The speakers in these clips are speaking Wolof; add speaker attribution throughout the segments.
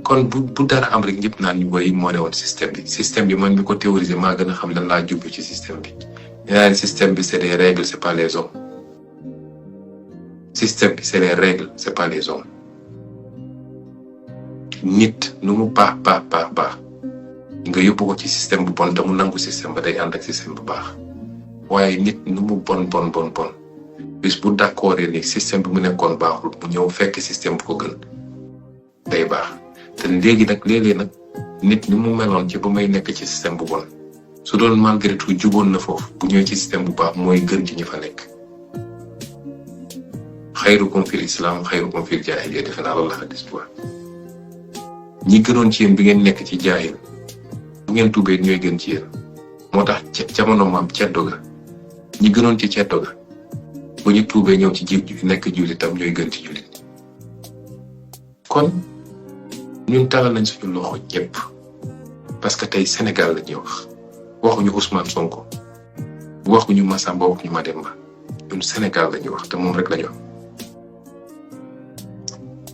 Speaker 1: kon bu dara am rek ñëpp naan ñu woy moo ne woon système bi man mi ko théoriser maa gën a xam lan laa jublu ci système bi. nee système bi c'est des règles c'est pas les hommes. système bi c'est les règles c'est pas les hommes. nit nu mu baax nga yóbbu ko ci système bu bon te mu nangu système ba day ànd ak système bu baax waaye nit nu mu bon bis bu d'accord ni système bi mu nekkoon baaxul mu ñëw fekk système bu ko gën day baax te léegi nag léeg-léeg nag nit ni mu meloon ci ba may nekk ci système bu bon su doon malgré tout juboon na foofu bu ñëwee ci système bu baax mooy gën ci ñi fa nekk. xayrukum fil islam xayrukum fil jaahiliya defe naa loolu la xadis bu ñi gënoon ci yéen bi ngeen nekk ci jaahil bu ngeen tuubee ñooy gën ci yéen moo tax jamono maam ceddo ga ñi gënoon ci ceddo ga bu ñu tuubee ñëw ci nekk jullitam ñooy gën ci jullit kon ñun talal nañ suñu loxo ñëpp parce que tey Sénégal la ñuy wax waxuñu Ousmane Sonko waxuñu Massamba waxuñu Mademba ñun Sénégal la ñuy wax te moom rek la ñu wax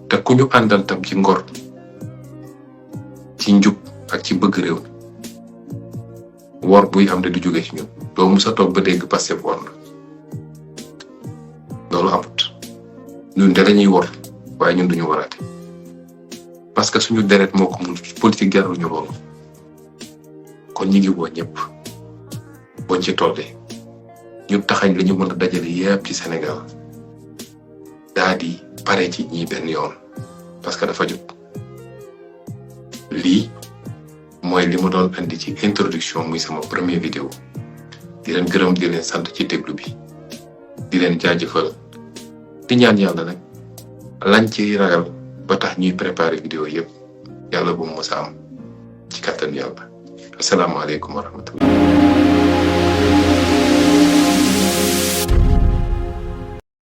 Speaker 1: te ku ñu àndal tam ci ngor ci njub ak ci bëgg réew wor buy am de du jóge ci ñun doo musa toog ba dégg Pastef wor na loolu amut ñun de lañuy wor waaye ñun duñu waraate parce que suñu deret moo ko mun politique jaruñu loolu kon ñi ngi woo ñëpp boñ ci tollee ñu taxañ li ñu mën a dajale yépp ci Sénégal daa di pare ci ñii benn yoon parce que dafa jot lii mooy li ma doon andi ci introduction muy sama premier vidéo di leen gërëm di leen sant ci déglu bi di leen jaajëfal di ñaan yàlla nag lañ ci ragal ba tax ñuy préparer vidéo yëpp yàlla bu mu mës a am ci kattan yàlla asalaamaaleykum wa rahmatullah